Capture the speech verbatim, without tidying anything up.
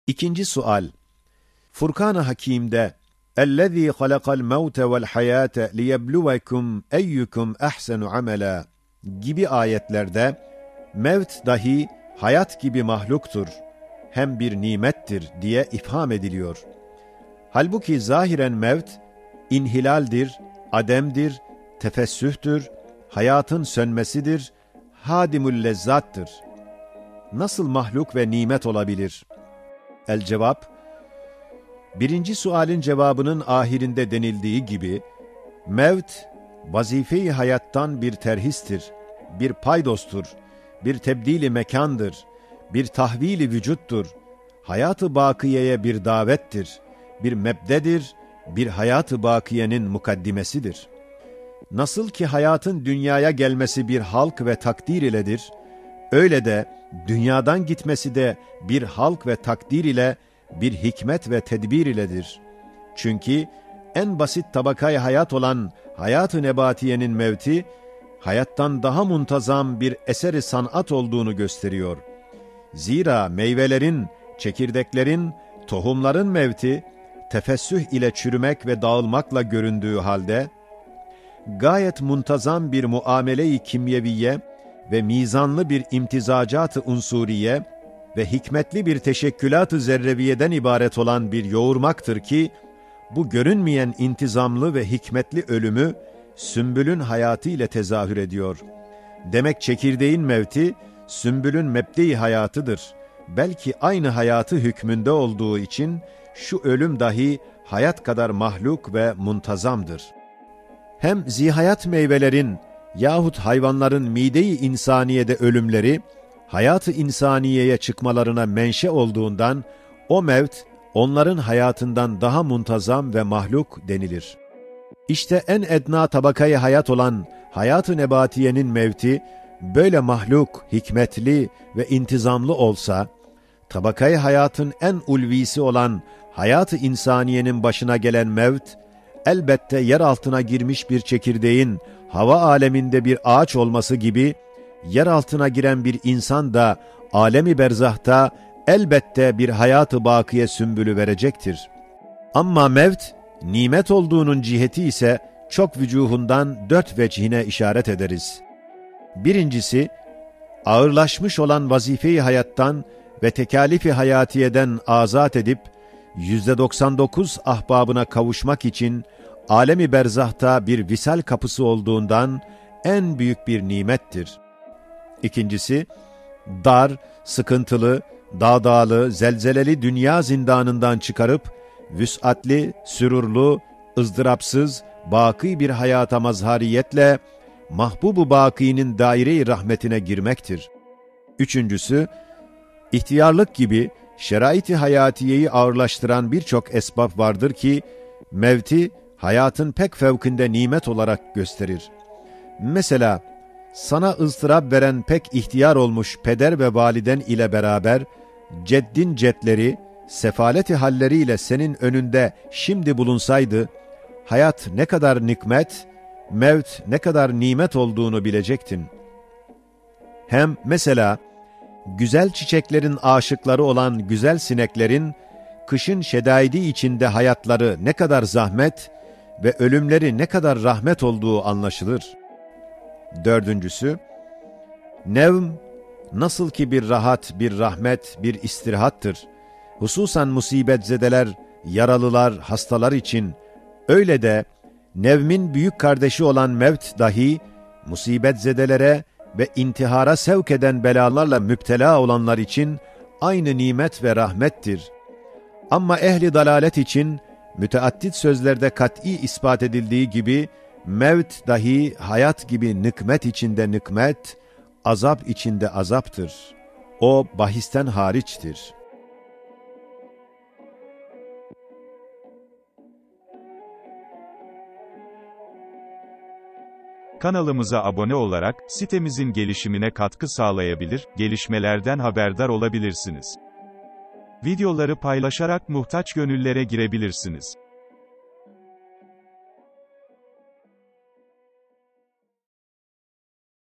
İkinci sual. Furkan-ı Hakim'de "Ellezî halakal mevte vel hayate liyebluvekum eyyukum ahsenu amela" gibi ayetlerde mevt dahi hayat gibi mahluktur, hem bir nimettir diye ifham ediliyor. Halbuki zahiren mevt inhilaldir, ademdir, tefessühtür, hayatın sönmesidir, hadimul lezzattır. Nasıl mahluk ve nimet olabilir? El cevap, birinci sualin cevabının ahirinde denildiği gibi, mevt, vazife-i hayattan bir terhistir, bir paydostur, bir tebdili mekandır, bir tahvili vücuttur, hayat-ı bakiyeye bir davettir, bir mebdedir, bir hayat-ı bakiyenin mukaddimesidir. Nasıl ki hayatın dünyaya gelmesi bir halk ve takdir iledir, öyle de dünyadan gitmesi de bir halk ve takdir ile, bir hikmet ve tedbir iledir. Çünkü en basit tabakayı hayat olan hayat-ı nebatiyenin mevti, hayattan daha muntazam bir eseri sanat olduğunu gösteriyor. Zira meyvelerin, çekirdeklerin, tohumların mevti, tefessüh ile çürümek ve dağılmakla göründüğü halde, gayet muntazam bir muamele-i kimyeviye ve mizanlı bir imtizacat-ı unsuriye ve hikmetli bir teşekkülat-ı zerreviyeden ibaret olan bir yoğurmaktır ki, bu görünmeyen intizamlı ve hikmetli ölümü sümbülün hayatı ile tezahür ediyor. Demek çekirdeğin mevti, sümbülün mebde-i hayatıdır. Belki aynı hayatı hükmünde olduğu için şu ölüm dahi hayat kadar mahluk ve muntazamdır. Hem zihayat meyvelerin yahut hayvanların mide-i insaniyede ölümleri, hayat-ı insaniyeye çıkmalarına menşe olduğundan, o mevt onların hayatından daha muntazam ve mahluk denilir. İşte en edna tabakayı hayat olan hayat-ı nebatiyenin mevti, böyle mahluk, hikmetli ve intizamlı olsa, tabakayı hayatın en ulvisi olan hayat-ı insaniyenin başına gelen mevt, elbette yer altına girmiş bir çekirdeğin hava aleminde bir ağaç olması gibi, yer altına giren bir insan da alemi berzahta elbette bir hayat-ı bakiye sümbülü verecektir. Amma mevt, nimet olduğunun ciheti ise çok vücuhundan dört vecihine işaret ederiz. Birincisi, ağırlaşmış olan vazife-i hayattan ve tekalifi hayatiyeden azat edip, yüzde doksan dokuz ahbabına kavuşmak için alemi berzahta bir visal kapısı olduğundan en büyük bir nimettir. İkincisi, dar, sıkıntılı, dağdağlı, zelzeleli dünya zindanından çıkarıp, vüs'atli, sürurlu, ızdırapsız, baki bir hayata mazhariyetle Mahbub-u Baki'nin daire-i rahmetine girmektir. Üçüncüsü, ihtiyarlık gibi şerait-i hayatiyeyi ağırlaştıran birçok esbap vardır ki, mevti hayatın pek fevkinde nimet olarak gösterir. Mesela, sana ızdırap veren pek ihtiyar olmuş peder ve validen ile beraber ceddin cetleri, sefaleti halleriyle senin önünde şimdi bulunsaydı, hayat ne kadar nikmet, mevt ne kadar nimet olduğunu bilecektin. Hem mesela, güzel çiçeklerin aşıkları olan güzel sineklerin kışın şedaidi içinde hayatları ne kadar zahmet ve ölümleri ne kadar rahmet olduğu anlaşılır. Dördüncüsü, nevm nasıl ki bir rahat, bir rahmet, bir istirahattır, hususan musibetzedeler, yaralılar, hastalar için, öyle de nevmin büyük kardeşi olan mevt dahi musibetzedelere ve intihara sevk eden belalarla müptela olanlar için aynı nimet ve rahmettir. Amma ehli dalalet için müteaddit sözlerde kat'i ispat edildiği gibi, mevt dahi hayat gibi nikmet içinde nikmet, azap içinde azaptır. O bahisten hariçtir. Kanalımıza abone olarak sitemizin gelişimine katkı sağlayabilir, gelişmelerden haberdar olabilirsiniz. Videoları paylaşarak muhtaç gönüllere girebilirsiniz.